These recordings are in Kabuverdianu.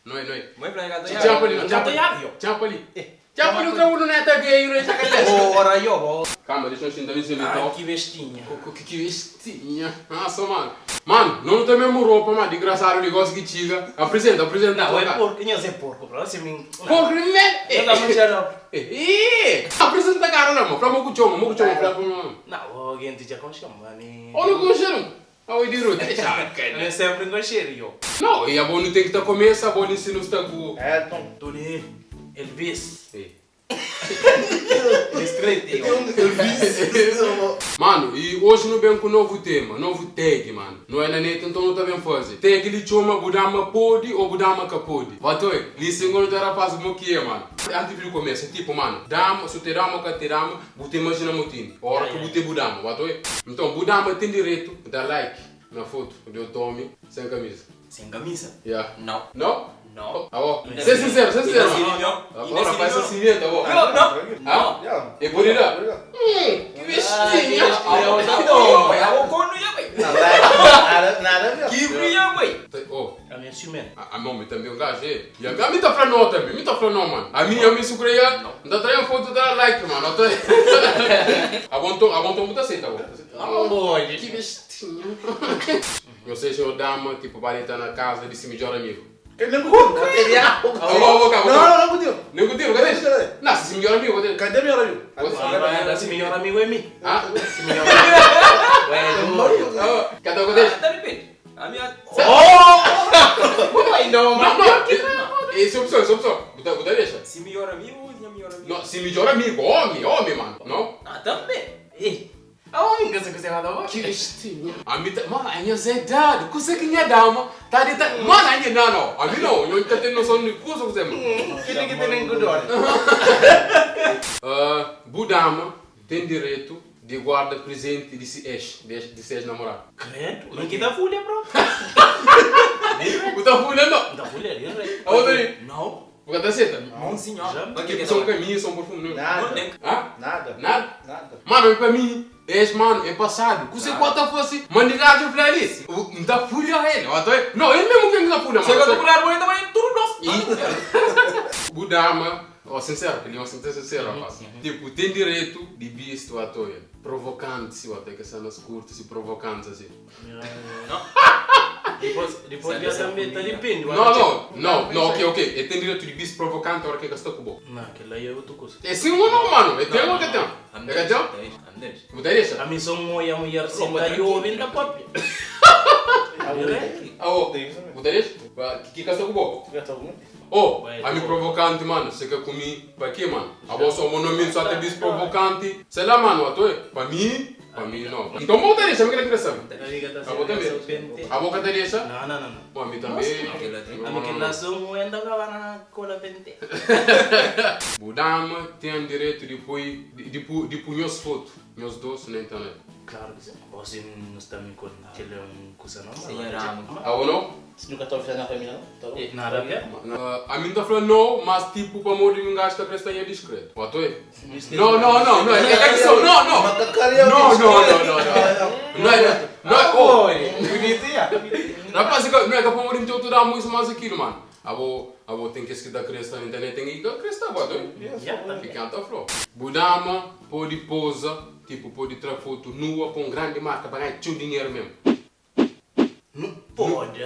Noi, noi. Mãe fla ka ta Txapa li, Ka ta txapa li. yar yo. Txapa li. Txapa li, outra uno neta veio, não é chaca Ora yo, bo. Calma, deixa eu sentar nesse Ai, então. ki bestinha. Que, que bestinha. Nossa, mano. Mano, não tem mesmo roupa, mano. Desgraçado, negócio que tira. Apresenta, apresenta. Não, é porco. Nhas é porco, bro. Assim, min. Porco, né? Não dá muito não. Eh, apresenta a cara, não, mano. Fala, moco choma, moco choma, fala, mano. Não, alguém te já conchama, a mim. Olha o concheiro. Ah, oi, diru, deixa. Eu sempre concheiro, yo. Não, e a boa não tem que estar começa, a boa não se não está com. Elton. Tony, Elvis. Eh. Discreto, yo. Mano, e hoje não vem com novo tema, novo tag, mano. Não é na net, então não tá bem fazer. Tag lhe chama Budama pode ou Budama que pode. Batoi, lhe não rapaz como que é, mano. Antes de começar, tipo, mano, dama, se te dama, que te dama, você imagina motinho. Hora que você Budama, batoi. Então, Budama tem direito de dar like na foto de Tommy sem camisa. Sem camisa? Yeah. Não. Não? Não. Tá bom. Ser sincero, ser sincero. Não. Agora faz assim mesmo, tá bom? Não, não. Ah? Yeah. É por lá. Hum, que bestinha. Nada, nada a ver. Que brilha, ué. Oh, A minha ciumenta. A, a mãe também é um gajo, é. E a mim tá falando não também, me tá falando não, mano. A minha, a minha sucreia, não tá traindo foto da like, mano. Não tá... A bom tom, a bom tom muito aceita, bom. Ah, boy. Que bestinha. Não sei se eu dama, tipo, vai estar na casa de seu melhor amigo. Nem contigo. Ah, vou, vou, vou. Não, não, não contigo. Nem contigo, cadê? Cadê? Não, se melhor amigo, cadê? Cadê meu amigo? Ah, se melhor amigo é mim. Ah? Se melhor amigo. Ué, do. Ah, Cadê, cadê? De repente. A minha. Ué, não, Não, mano. não. Essa é a opção, essa é a opção. Buta, buta deixa. Se melhor amigo, minha melhor amigo. Não, se melhor amigo, homem, homem, mano. Não? Ah, também. Ei. A homem que você quiser mandar, Que bestinha. A mim tá... Mano, a minha Zé dado. Coisa que minha dama. Tá de tá... Mano, a minha não, não. A mim não. Eu não tô tendo noção de coisa que você, mano. Que tem que ter nem cuidado. Ah, Budama tem direito de guarda presente de se ex, de, de se ex-namorado. Credo. Não que dá folha, bro. O tá fulha não. Não dá folha, é A outra ali. Não. Porque tá aceita. Não, senhor. Já? Mas que Tipo, que são é? caminhos, são perfume. Não. Nada. Nem. Hã? Nada. Nada? Nada. Mano, pra mim, ex, mano, é passado. Que você quando fosse, mano, gajo falei ali. Não tá fulha ele. ó, tô- Não, ele mesmo que não tá fulha, Você mano. quer procurar bonita, mas tudo nosso. Budama, ó, sincero, ele é um sincero, sincero, rapaz. Tipo, tem direito de visto à toia. Provocante, se até que cenas curtas e provocantes assim. Não. Depois, depois já também tá depende. Não, não, não, não, ok, ok. Ele tem direito de visto provocante a hora que gastou com o bom. Não, aquilo aí é outra coisa. É sim ou não, mano? É tem ou que tem? É que tem? Você deixa? A mim só uma mulher senta e ouve da própria. Ah, ô, você deixa? Que gastou com o bom? Oh, a mim provocante, mano. Você quer comer? Pra quê, mano? A bolsa, o nome só tem visto provocante. Sei lá, mano, a toia. Pra mim, pra mim não. Então, bota deixa, me quer saber. A boca também. A boca te deixa? Não, não, não. não. Bom, a mim também. A mim que lá só um anda na cola pente. Budama tem direito de pôr de, de, pôr- de pôr meus fotos, meus doces na internet. Claro que sim. Você não está me contando que ele é um coisa não. Senhora, amo. Ah, ou não? Se nunca estou oficial na família, não? Tá bom. Nada a ver. Ah, a mim tá falando não, mas tipo, para morrer um gajo tá crescendo é discreto. Botou aí? Não, não, não, não, é que são, não, não. Não, não, não, não, não. Não é, não é, oh. Bonito, já. Rapaz, não é que para morrer então tu dá muito mais aquilo, mano. A vou, a vou tem que escrita crescer na internet, tem que crescer, botou aí? Já tá. Fica a flor. Budama pode posa, tipo, pode tirar foto nua com grande marca para ganhar teu dinheiro mesmo. Não pode.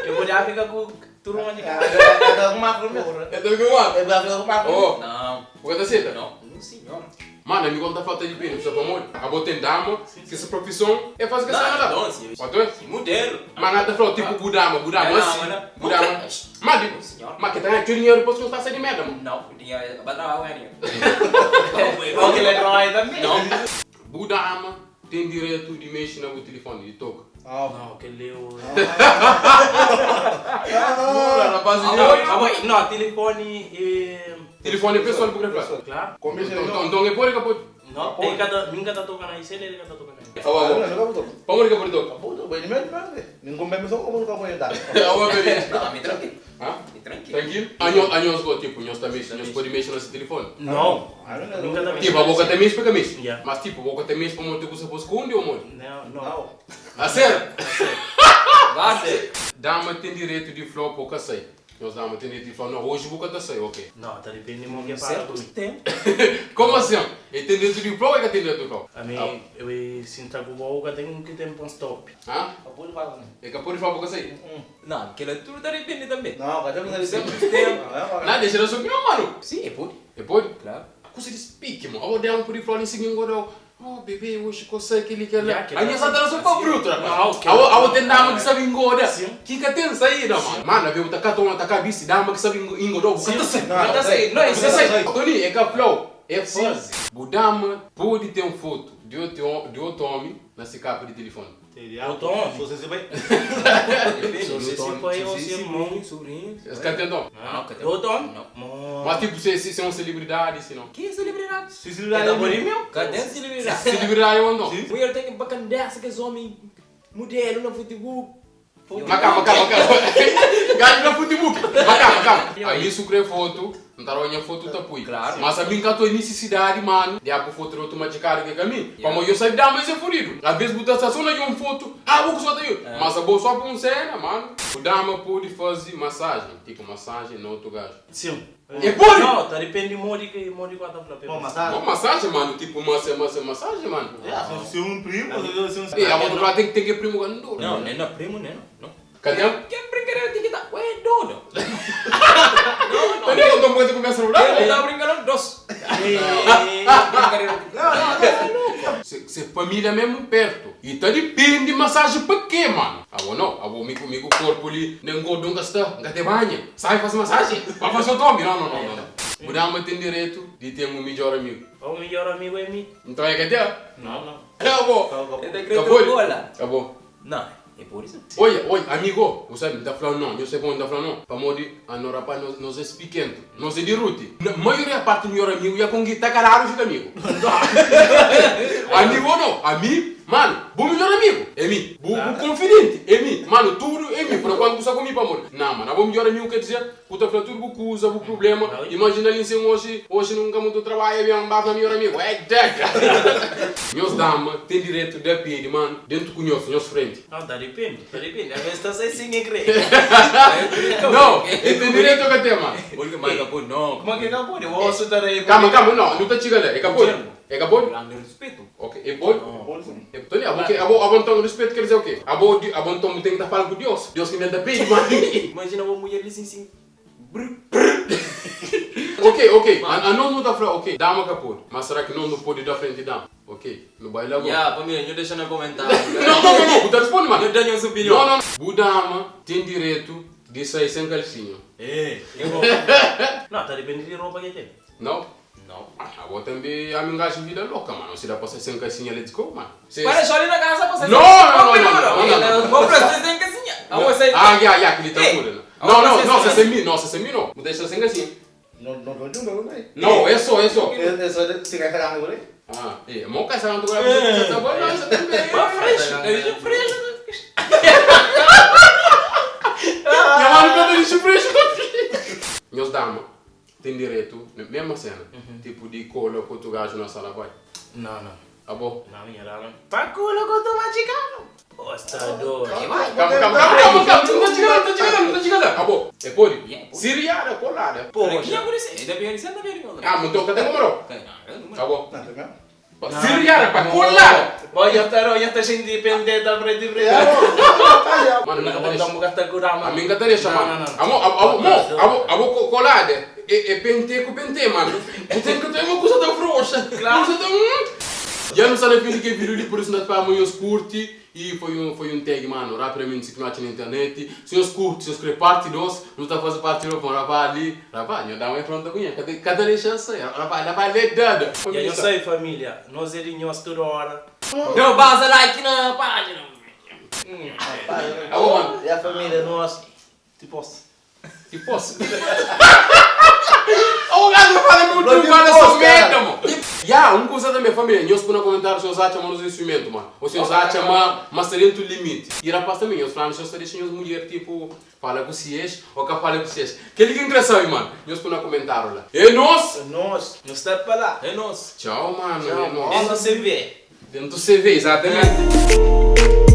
Eu vou já ficar com turma de casa. É com macro mesmo. É do que mano? É com macro. Oh, Não. o que tá aceita? Não. Não, senhor. Mano, amigo não tá falta de pena, só para morrer. A botar dama, que essa profissão é fazer que essa nada. Não, senhor. Pode ver? Modelo. Mas nada falou, tipo, Budama, Budama, Não, assim. não. Budama. Mas, tipo, Não, senhor. mas que tá ganhando dinheiro depois que não está de merda, mano. Não, dinheiro. Vai trabalhar, dinheiro. Porque ele é trabalha também. Não. Budama tem direito de mexer no telefone, de toque. Ah, Não, que ele é o. Rapaziada. Não, telefone é. Telefone pessoal, porque fala. Claro. Começa Então, então, é por que pode. Não, ele cada. Minha tá tocando aí, ele cada tocando aí. Ah, bom. Não, Vamos ligar por toque. Não, me tranquilo. Hã? Me tranquilo. Tranquilo? Anhos, anhos, go, tipo, nós também, nós podemos mexer nesse telefone. Não. Nunca tá Tipo, a boca tem mexe, porque mexe. Yeah. Mas tipo, a boca tem mexe para monte que você esconde ou monte? Não, não. A sério? Vai. Dama ten direitu di fla-u pa bu ka sai. Nhos dama ten direitu di fla-u, no, oji bu ka ta sai, ok. No, ta dipende mo ke para ku mi. Sertus tempu. Komu asin? E ten direitu di fla-u o e ka ten direitu di fla-u? Ami, si N ta ku bo, ka ten ki ten pa N stop. Ha? Ka pode fala ku mi. E ka pode fla-u pa bu ka sai? No, kila tudu ta dipende tanbe. No, ka ten ku ta dipende. Sertus tempu. Na, dexa da se opinion, manu. Si, e pode. E pode? Klaru. Kusa di spiki, mo. Abo dama pode fla-u li si ngodau. Oh bebê, oxi ko sai keli kela. Ya, kela Anha sa ta so pa bruto, rapaz. Não, kela- Awo awo ten dama ki sabi ingoda. Sim. Ki ka ten saída, mano. Mano, abe bu ta kata uma ta ka bisti dama ki sabi ingoda, bu ka ta sai. Não, Ka ta sai. Não, Bu isso ta é sai. Tony, é ka flau, é fazi. Bu dama pode ten foto di otu di otu homi na si kapa di telefoni. Outro homem? Se você se vai. Se você se põe ou se mão. Sobrinho. Es ka ten tom. Não, ka ten. Outro homem? Não. Mo. Mas tipo, se se é um celebridade, se não. Que celebridade? Se É da meu? Ka ten celebridade. Celebridade ou não? Mulher tem que bacandessa que esse homem modelo na futebol. Mas calma, calma, calma. Gajo na futebol. Mas calma, calma. Aí isso cria foto, não tá olhando foto tá pui. Claro. Mas a mim que a tua necessidade, mano, de a foto outro mais caro que caminho. Como eu sei dar, mas é furido. Às vezes botar só na uma foto, ah, vou só daí. Mas a boa só por um cena, mano. O dama pode fazer massagem, tipo massagem no outro gajo. Sim. É pode? Não, tá depende de que modo que tá falando. Bom, massagem. Uma massagem, mano, tipo massa, massa, massagem, mano. É, se um primo, se um. E a outra lá tem que primo ganhando. Não, nem não, primo, nem não. Não. Cadê? Que brincadeira tem que tá? Ué, doido. Não, não. Tony, eu tô muito começando a Eu mudar. tava brincando dos. Brincadeira. Se, se família mesmo perto. E tá depende de massagem pra quê, mano? Ah, bom, não. Ah, bom, mico, mico corpo ali, nem gordo nunca está, nunca te banha. Sai, faz massagem. Vai fazer o tome. Não, não, não, não. O dama tem direito de ter um melhor amigo. O melhor amigo é mim. Então é que tem? Não, não. Acabou. Eu te acredito Acabou. bola. Acabou. Não, é por isso. Olha, olha, amigo, você me tá falando não, eu sei bom, tá falando não. Para morrer, a nora rapaz, nós, nós é pequeno, nós é de rute. Na maioria parte do melhor amigo, ia com guitarra caralho fica amigo. Amigo ou não, a mim, mano, bom melhor amigo, é mim. Bom, bom confidente, é mim. Mano, tudo é mim, por quando você comigo para morrer. Não, mano, bom melhor amigo quer dizer, puta fala tudo que usa, o problema. Imagina ali em hoje, hoje nunca muito trabalho, é um barco melhor amigo, é deca. Meus dama tem direito de pedir, mano, dentro com nós, nós frente. Não, tá depende. Tá depende. Às vezes tá sem sem crer. Não, ele tem direito que tem, mano. Porque mais acabou, não. Como é que acabou? Eu vou soltar aí. Calma, calma, não, não tá chegando, é capô. É capô? Grande respeito. Ok, é bom? É, Tony, a bom, a bom, a bom então respeito quer dizer o quê? A bom, a bom então tem que estar falando com Deus. Deus que me dá bem, mano. Imagina uma mulher ali assim, assim. Ok, ok, a não não tá falando, ok, dama capô. Mas será que não não pode dar frente dama? Ok, no baile agora. Yeah, família, não deixa no comentário. Não, não, não, não, você responde, mano. Não dá nenhuma opinião. Não, não, não. Budama tem direito de sair sem calcinha. É, eu vou. Não, tá depende de roupa que tem. Não? Não. Agora também a minha vida louca, mano. Se dá pra sair sem calcinha, let's go, mano. Se- Para só ali na casa, você. Não, não, não, não, não, não, não. Vou pra você sem casinha. Ah, você. Ah, yeah, yeah, que ele tá Ei. cura, Ah, Não, não, você não, sem- você sem mim, não, você sem mim não. Vou deixar sem calcinha. Não, não, não, não, não. Não, é só, é só. É só de se carregando por aí. Ah, é, mó calça não tô com você tá bom, não, isso também. Mas fresh, eu digo fresh. Minha mãe não deixa fresh também. Meus dama tem direito, mesma cena, tipo de cola com o gajo na sala vai. Não, não. Tá bom? Não, minha não. Paculo com tomate Posta doido. Calma, calma, calma, calma, calma, não tá chegando, não tá chegando, não tá chegando. Acabou. É pode? Yeah, pode. Siriada, colada. Poxa. Por isso, ainda bem, ainda bem, Ah, mas então cadê como não? Acabou. Não, tá mesmo? Siriada, pá, colada. Bom, já está sendo independente da frente frente. Mano, Não, não não, tá não, gastar curama. A minha deixa, Não, mano. não, não. Amo, amo, amo, amo, amo colada. É, é pente com pente, mano. Eu tenho que ter uma coisa da frouxa. Claro. Coisa da... Já não sabe fim que vídeo ali, por isso nós para amanhã os curte. E foi um tag, mano, rapidamente se conhece na internet. Se os curte, se os quer parte 2, não está fazendo parte 2, bom, rapaz ali. Rapaz, eu dá uma pronta cunha. Cadê, cadê a chance? Rapaz, rapaz, lê dada. E eu sei, família, nós é de nós toda hora. Não, basta like na página. Alô, mano. E a família, nós. Tipo. Tipo posso. O gajo fala muito, Não fala tipo só posso, merda, cara. mano. Ya, um coisa da minha família, nós põe no comentário se vocês acham nos instrumento, mano. Ou se vocês acham, mas seria o limite. E rapaz também, eles falam, se vocês deixam as mulheres, tipo, fala com vocês, ou que fala com vocês. Que que engraçado, mano. Nós põe no comentário lá. E nós? Nós, não está para lá. É nosso. Tchau, mano. Tchau, É nóis. Dentro do CV. Dentro do CV, exatamente.